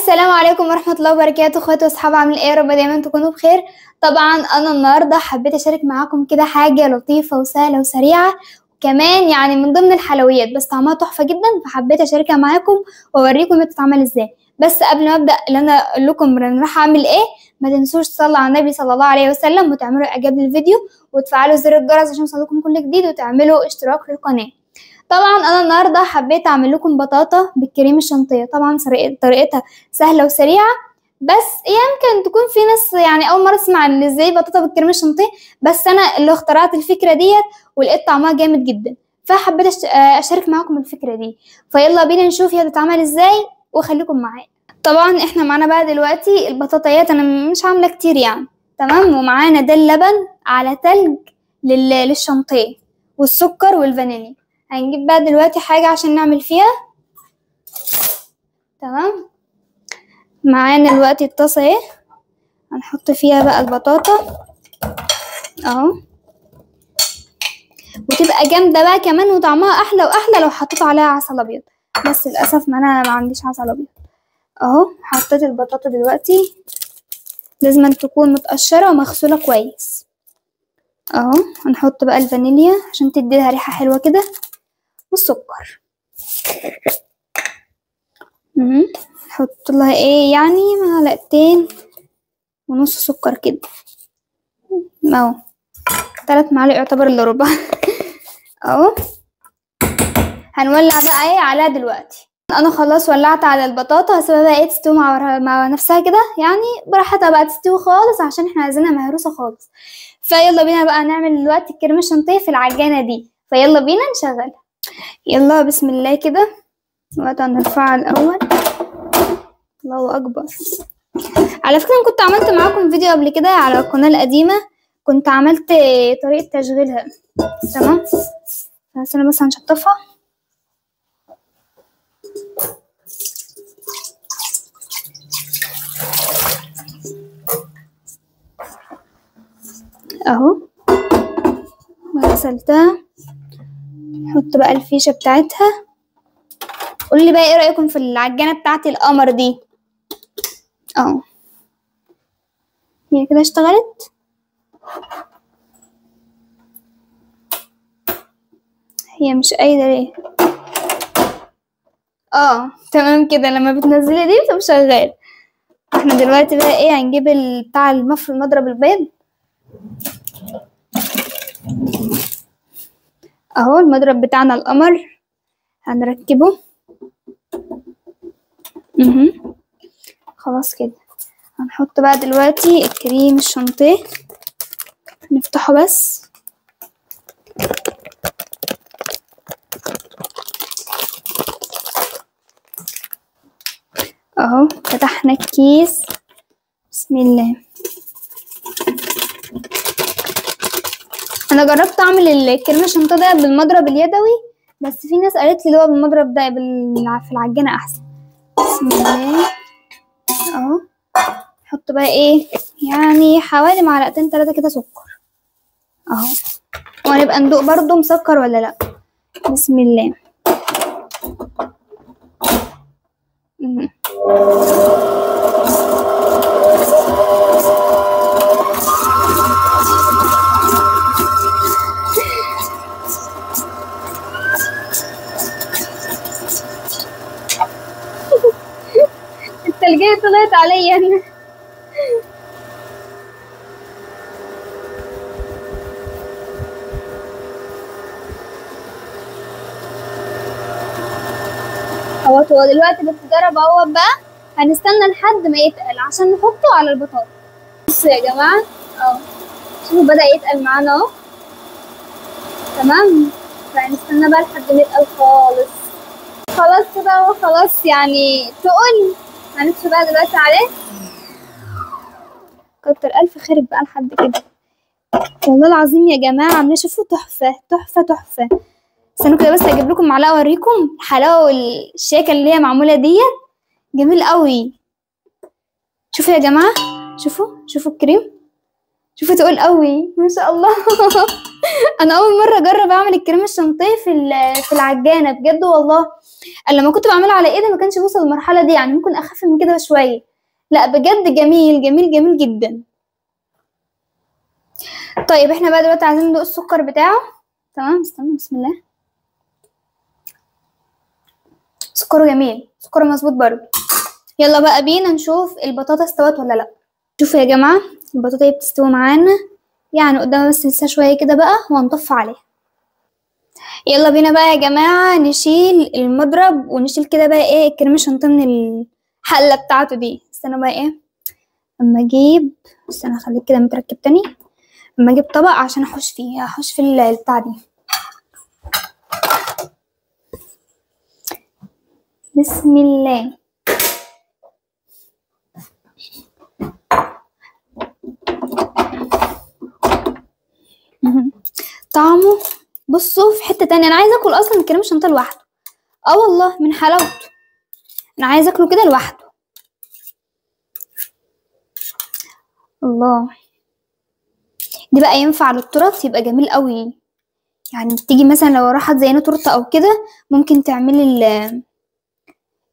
السلام عليكم ورحمة الله وبركاته اخواتي واصحابي، عاملين ايه؟ يا رب دايما تكونوا بخير. طبعا انا النهارده حبيت اشارك معاكم كده حاجة لطيفة وسهلة وسريعة، وكمان يعني من ضمن الحلويات بس طعمها تحفة جدا، فحبيت اشاركها معاكم واوريكم بتتعمل ازاي. بس قبل ما ابدا اللي انا اقول لكم راح اعمل ايه، ما تنسوش تصلوا على النبي صلى الله عليه وسلم وتعملوا اعجاب للفيديو وتفعلوا زر الجرس عشان يوصلكم كل جديد وتعملوا اشتراك للقناة. طبعا انا النهارده حبيت اعمل لكم بطاطا بالكريم الشانتيه. طبعا طريقتها سهلة وسريعة، بس يمكن تكون في ناس يعني اول مرة تسمع ان ازاي بطاطا بالكريم الشانتيه، بس انا اللي اخترعت الفكرة ديت ولقيت طعمها جامد جدا، فحبيت اشارك معاكم الفكرة دي. فيلا بينا نشوف هي بتتعمل ازاي وخليكم معايا. طبعا احنا معانا بقى دلوقتي البطاطايات، انا مش عامله كتير يعني، تمام. ومعانا ده اللبن على تلج للشانتيه والسكر والفانيليا. هنجيب بقى دلوقتي حاجة عشان نعمل فيها، تمام. معانا دلوقتي الطاسة اهي، هنحط فيها بقى البطاطا اهو، وتبقى جامدة بقى كمان وطعمها احلى واحلى لو حطيت عليها عسل ابيض، بس للاسف ما انا ما عنديش عسل ابيض. اهو حطيت البطاطا دلوقتي، لازم تكون متقشرة ومغسولة كويس اهو. هنحط بقى الفانيليا عشان تديها ريحة حلوة كده، والسكر. نحط لها ايه يعني معلقتين ونص سكر كده اهو، 3 معالق يعتبر الا ربع اهو. هنولع بقى ايه عليها دلوقتي. انا خلاص ولعت على البطاطا، هسيبها بقى ايه تستوي مع نفسها كده يعني براحتها بقى تستوي خالص، عشان احنا عايزينها مهروسه خالص. فيلا بينا بقى نعمل دلوقتي الكريم الشانتيه في العجانه دي، فيلا بينا نشغلها. يلا بسم الله كده. وقت هنرفعها الاول. الله اكبر. على فكرة انا كنت عملت معاكم فيديو قبل كده على القناة القديمة، كنت عملت طريقه تشغيلها، تمام. بس انا بس هنشطفها. اهو غسلتها. نحط بقى الفيشه بتاعتها. قولي بقى ايه رايكم في العجانه بتاعتي القمر دي اهو. هي كده اشتغلت، هي مش قايدة ليه؟ تمام كده. لما بتنزلي دي بتبقى شغال. احنا دلوقتي بقى ايه هنجيب بتاع المضرب البيض اهو. المضرب بتاعنا القمر هنركبه. خلاص كده. هنحط بقى دلوقتي الكريم الشانتيه، نفتحه بس. اهو فتحنا الكيس، بسم الله. انا جربت اعمل الكريم الشانتيه ده بالمضرب اليدوي، بس في ناس قالت لي اللي هو بالمضرب ده في العجينة احسن. بسم الله اهو. نحط بقى ايه يعني حوالي معلقتين 3 كده سكر اهو، وهنبقى ندوق برضو مسكر ولا لا. بسم الله. التلجية طلعت عليا انا. هو دلوقتي بتتضرب اهو بقى، هنستنى لحد ما يتقل عشان نحطه على البطاطا. بصوا يا جماعة اهو، شوفوا بدأ يتقل معانا اهو، تمام. فهنستنى بقى لحد ما يتقل خالص. خلاص كده هو خلاص يعني تقل. هنطفي بقى دلوقتي عليه. كتر الف خيرك بقى لحد كده، والله العظيم يا جماعة عامله شوفوا تحفة تحفة تحفة. استنوا كده بس اجيب لكم معلقه اوريكم الحلاوة والشياكه اللي هي معمولة ديت، جميل قوي. شوفوا يا جماعة، شوفوا شوفوا الكريم شوفوا تقول قوي ما شاء الله. انا اول مرة اجرب اعمل الكريم الشانتيه في العجانه بجد والله. لما كنت بعمله على ايدي ما كانش بيوصل للمرحلة دي، يعني ممكن اخف من كده شوية. لا بجد جميل جميل جميل جدا. طيب احنا بقى دلوقتي عايزين ندوق السكر بتاعه. تمام استنى، بسم الله. سكره جميل، سكره مظبوط برضه. يلا بقى بينا نشوف البطاطا استوت ولا لا. شوفوا يا جماعة البطاطا بتستوي معانا، يعني قدامها بس لسه شوية كده بقى وهنطفي عليها. يلا بينا بقى يا جماعة نشيل المضرب ونشيل كده بقى ايه الكريم الشانتيه من الحلة بتاعته دي. استنى بقى ايه اما اجيب، استنى اخليه كده متركب تاني. اما اجيب طبق عشان احوش فيه، احوش في البتاع دي. بسم الله. طعمه بصوا في حتة تانية. انا عايزه اكل اصلا الكريم الشانتيه لوحده، اه والله من حلاوته انا عايزه اكله كده لوحده. الله، دي بقى ينفع للتورت، يبقى جميل قوي. يعني تيجي مثلا لو راحت زينة تورته او كده ممكن تعملي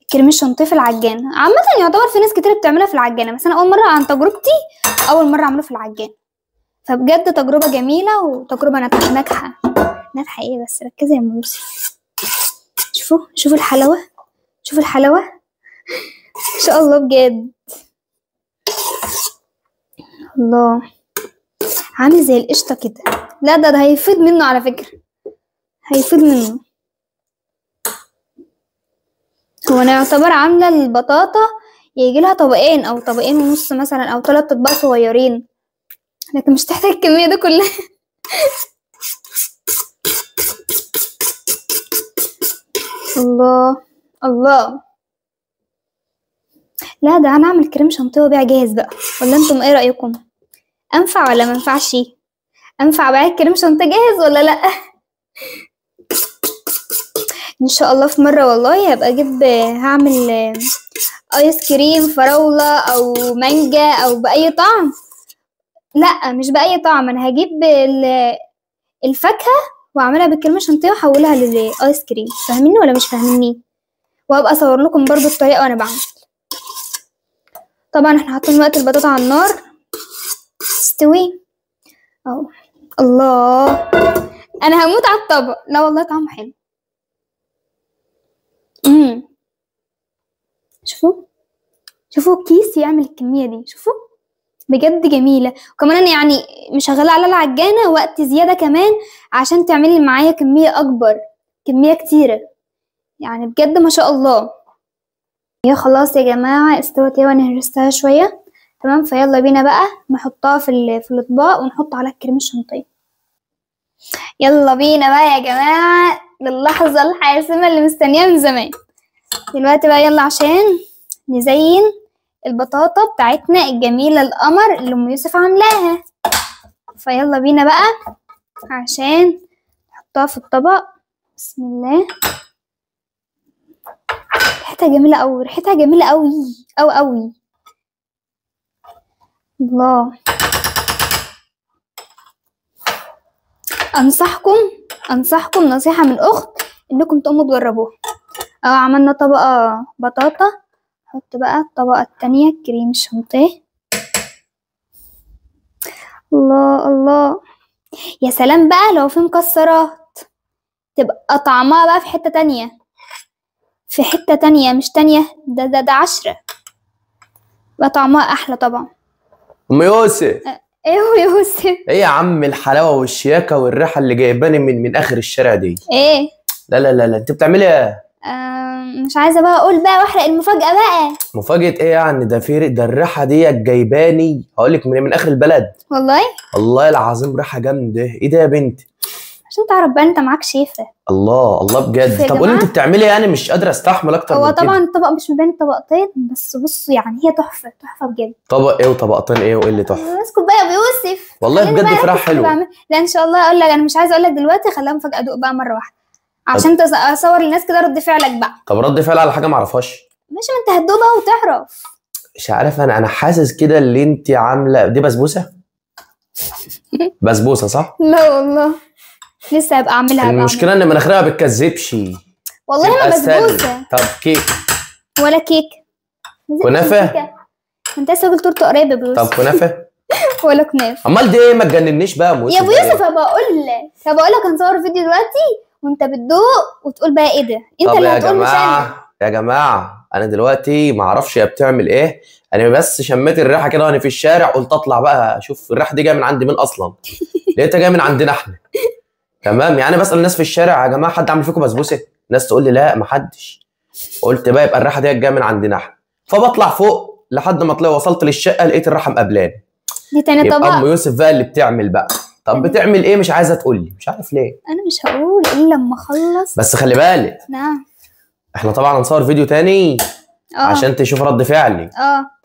الكريم الشانتيه في العجانه. عامة يعتبر في ناس كتير بتعملها في العجانه، بس انا اول مرة عن تجربتي اول مرة اعمله في العجانه، فبجد تجربه جميلة وتجربه ناجحة. ناجحة ايه بس ركزي يا ام يوسف. شوفوا شوفوا الحلاوة، شوفوا الحلاوة ان شاء الله بجد. الله، عامل زي القشطه كده. لا ده هيفيض منه على فكرة، هيفيض منه. هو انا يعتبر عامله البطاطا يجي لها طبقين او طبقين ونص مثلا، او 3 اطباق صغيرين، لكن مش تحتاج الكمية دي كلها. الله الله، لا ده انا اعمل كريم شانتيه وابيع جاهز بقى، ولا انتم ايه رايكم؟ انفع ولا ما ينفعش؟ انفع ابيع كريم شانتيه جاهز ولا لا؟ ان شاء الله في مرة والله هبقى اجيب، هعمل ايس كريم فراوله او مانجا او باي طعم. لا مش باي طعم، انا هجيب الفاكهة واعملها بالكريم الشانتيه واحولها للايس كريم. فاهميني ولا مش فاهميني؟ وهبقى اصور لكم برضو الطريقة وانا بعمل. طبعا احنا حاطين وقت البطاطا على النار تستوي اهو. الله، انا هموت على الطبق. لا والله طعمه حلو. شوفوا شوفوا كيس يعمل الكمية دي، شوفوا بجد جميلة. وكمان انا يعني مشغله على العجانه وقت زيادة كمان عشان تعملي معايا كمية اكبر، كمية كتيرة، يعني بجد ما شاء الله. هي خلاص يا جماعة استوت اهي، وانا هرستها شوية. تمام، فيلا بينا بقى نحطها في الاطباق ونحط على الكريم الشانتيه. يلا بينا بقى يا جماعة للحظة الحاسمة اللي مستنياها من زمان. دلوقتي بقى يلا عشان نزين البطاطا بتاعتنا الجميلة القمر اللي ام يوسف عاملاها. فيلا بينا بقى عشان نحطها في الطبق. بسم الله. ريحتها جميلة قوي، ريحتها جميلة قوي قوي قوي. الله، انصحكم نصيحة من اخت انكم تقوموا تجربوها. اهو عملنا طبقه بطاطا، نحط بقى الطبقة التانية كريم شانتيه. الله الله، يا سلام بقى لو في مكسرات تبقى طعمها بقى في حتة تانية، في حتة تانية مش تانية، ده ده ده 10، بقى طعمها احلى طبعا. ام يوسف. ايه يا يوسف؟ ايه يا عم الحلاوة والشياكه والريحه اللي جايباني من اخر الشارع دي؟ ايه؟ لا لا لا لا، انت بتعملي ايه؟ مش عايزه بقى اقول بقى واحرق المفاجاة بقى. مفاجاة ايه يعني؟ ده في ده الريحة دي جايباني هقول لك من اخر البلد. والله؟ والله العظيم ريحه جامدة. ايه ده يا بنتي؟ عشان تعرف بقى انت معاك شيفة. الله الله بجد. طب قولي انت بتعملي ايه؟ انا مش قادرة استحمل اكتر من كده. هو طبعا الطبق مش مبين طبقتين بس، بصوا يعني هي تحفة تحفة بجد. طبق ايه وطبقتين ايه وايه اللي تحفة؟ اسكت بقى يا ابو يوسف. والله بجد فراخ حلوة. لا ان شاء الله اقول لك، انا مش عايزه اقول لك دلوقتي، خليها مفاجاة ادوق بقى مرة واحدة عشان اصور للناس كده رد فعلك بقى. طب رد فعل على حاجة ما اعرفهاش؟ ماشي، ما انت هتدوق بقى وتعرف. مش عارف، انا حاسس كده اللي انت عامله دي بسبوسه. بسبوسه صح؟ لا والله لسه هبقى اعملها. المشكلة ان مناخيرها ما بتكذبش. والله ما بسبوسه. طب كيك؟ ولا كيك. كنافه؟ انت لسه قلت تورته قريب يا ابو يوسف. طب كنافه؟ ولا كنافه. امال دي ايه؟ ما تجننيش بقى يا ابو يوسف. بقول لك هنصور فيديو دلوقتي وانت بتدوق وتقول بقى ايه ده. انت اللي هتقول مش انا. يا جماعة انا دلوقتي ما اعرفش هي بتعمل ايه، انا بس شميت الريحة كده وانا في الشارع، قلت اطلع بقى اشوف الريحة دي جاية من عند مين اصلا. لقيتها جاية من عندنا احنا. تمام، يعني بسال الناس في الشارع يا جماعة حد عامل فيكم بسبوسه؟ الناس تقول لي لا ما حدش. قلت بقى يبقى الريحة دي جاية من عندنا احنا. فبطلع فوق لحد ما طلع وصلت للشقه لقيت الريحة مقابلاني. دي تاني طبق. ام يوسف بقى اللي بتعمل بقى. طب بتعمل ايه؟ مش عايزه تقول لي، مش عارف ليه. انا مش هقول الا لما اخلص. بس خلي بالك. نعم. احنا طبعا هنصور فيديو تاني عشان تشوف رد فعلي.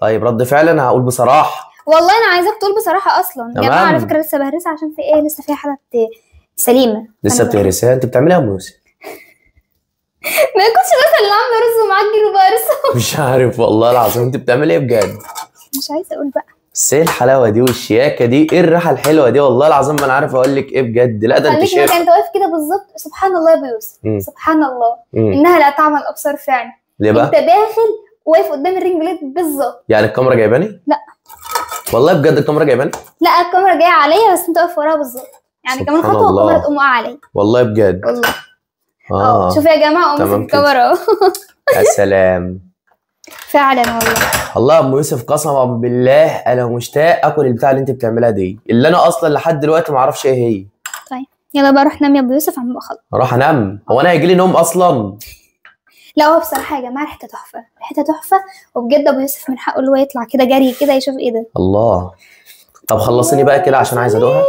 طيب رد فعلي انا هقول بصراحة. والله انا عايزاك تقول بصراحة اصلا. يا جماعة على فكرة لسه بهرسها عشان في ايه، لسه فيها حاجة سليمة. لسه بتهرسها؟ انت بتعمليها يا ام يوسف؟ ما يكونش مثلا اللي عامله رز ومعجن وبهرسه. مش عارف والله العظيم انت بتعملي ايه بجد. مش عايزه اقول بقى. بس ايه الحلاوة دي والشياكه دي؟ ايه الريحة الحلوة دي؟ والله العظيم ما انا عارف اقول لك ايه بجد. لا ده انت شيخ. انت واقف كده بالظبط. سبحان الله يا ابو يوسف، سبحان الله. انها لا تعمل الابصار فعلا. ليه بقى؟ انت داخل واقف قدام ال ring light بالظبط. يعني الكاميرا جايباني؟ لا والله بجد الكاميرا جايباني؟ لا الكاميرا جاية عليا بس انت واقف وراها بالظبط. يعني كمان خطوة والكاميرا تقوم واقعه عليا. والله بجد؟ والله. شوف يا جماعة قوم امسك الكاميرا اهو. يا سلام. فعلا والله. والله يا ام يوسف قسما بالله انا مشتاق اكل البتاع اللي انت بتعملها دي، اللي انا اصلا لحد دلوقتي ما اعرفش ايه هي. طيب يلا بقى روح نام يا ابو يوسف عم بخلص. اروح انام؟ هو انا هيجي لي نوم اصلا؟ لا هو بصراحة يا جماعة ريحتها تحفة، ريحتها تحفة، وبجد ابو يوسف من حقه اللي هو يطلع كده جري كده يشوف ايه ده. الله. طب خلصيني بقى كده عشان عايز ادوقها.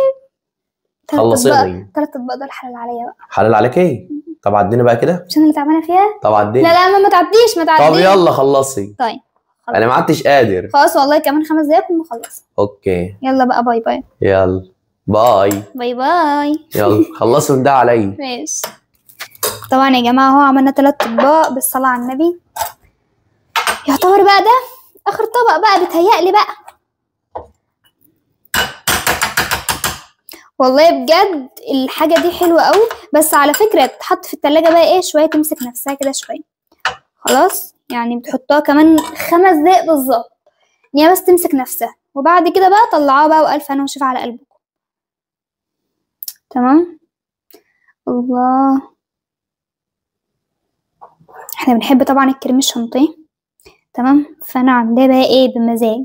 خلصيني. 3 اطباق دول حلال عليا بقى. حلال عليك ايه؟ طب عديني بقى كده. مش انا اللي تعبانة فيها؟ طب عديني. لا لا ما تعديش ما تعديش. طب يلا خلصي. طيب خلاص. انا ما عدتش قادر. خلاص والله كمان 5 دقايق اكون مخلصة. okay. يلا بقى bye bye. يلا bye. bye bye. يلا خلصوا ده عليا. ماشي. طبعا يا جماعة اهو عملنا 3 اطباق بالصلاة على النبي. يعتبر بقى ده اخر طبق بقى بيتهيألي بقى. والله بجد الحاجة دي حلوة قوي، بس على فكرة تتحط في التلاجة بقى ايه شوية تمسك نفسها كده شوية. خلاص يعني بتحطها كمان 5 دقايق بالظبط ان هي بس تمسك نفسها، وبعد كده بقى طلعوها بقى والف انا وشوف على قلبكم. تمام. الله، احنا بنحب طبعا الكريم الشانتيه. تمام. فانا عاملاه بقى ايه بمزاج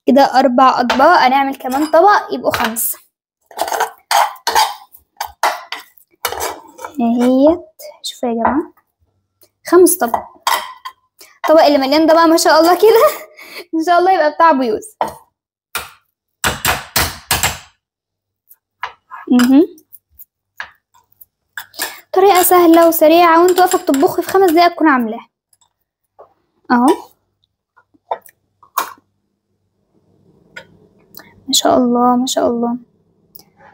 كده. 4 اطباق، هنعمل كمان طبق يبقوا 5. اهيت شوفوا يا جماعة 5 طبق. الطبق اللي مليان ده بقى ما شاء الله كده ان شاء الله يبقى بتاع ابو يوسف. طريقه سهلة وسريعة وانت واقفة بتطبخي في 5 دقايق تكون عاملاها اهو. ما شاء الله ما شاء الله.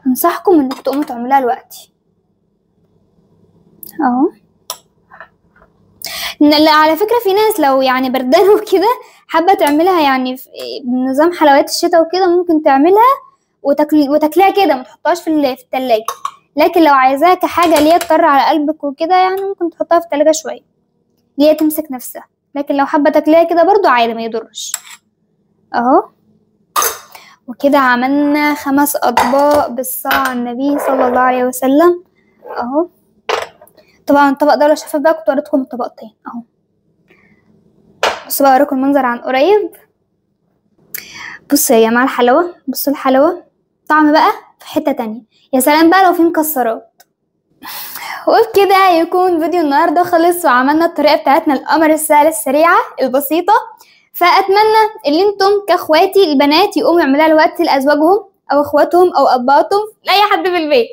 انصحكم انكم تقوموا تعملوها دلوقتي اهو. لا على فكرة في ناس لو يعني بردانه وكده حابة تعملها يعني بنظام حلويات الشتاء وكده ممكن تعملها وتاكليها كده، ما تحطهاش في التلاجة. لكن لو عايزاها كحاجة اللي هي تطر على قلبك وكده يعني ممكن تحطها في التلاجة شوية اللي هي تمسك نفسها، لكن لو حابة تاكليها كده برضو عادي ما يضرش اهو. وكده عملنا 5 اطباق بالصلاة على النبي صلى الله عليه وسلم اهو. طبعا الطبق ده لو شفاف بقى كنت وريتكم الطبقتين اهو. بصوا بقى اوريكم المنظر عن قريب. بصوا يا جماعة الحلاوة، بصوا الحلاوة، طعم بقى في حتة تانية. يا سلام بقى لو في مكسرات. وبكده يكون فيديو النهارده خلص، وعملنا الطريقة بتاعتنا القمر السهلة السريعة البسيطة. فاتمنى ان انتم كاخواتي البنات يقوموا يعملوها الوقت لازواجهم او اخواتهم او اباتهم لاي حد في البيت.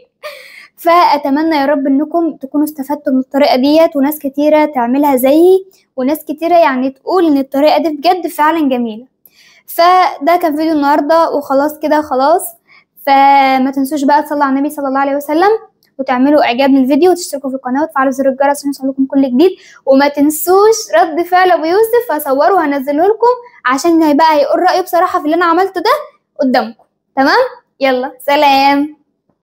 فاتمنى يا رب انكم تكونوا استفدتوا من الطريقة ديت، وناس كتيرة تعملها زيي، وناس كتيرة يعني تقول ان الطريقة دي بجد فعلا جميلة. فده كان فيديو النهارده وخلاص كده خلاص. فما تنسوش بقى تصلوا على النبي صلى الله عليه وسلم، وتعملوا اعجاب للفيديو، وتشتركوا في القناة، وتفعلوا زر الجرس عشان يوصلكم كل جديد. وما تنسوش رد فعل ابو يوسف هصوره وهنزله لكم عشان هيبقى هيقول رايه بصراحة في اللي انا عملته ده قدامكم. تمام؟ يلا سلام.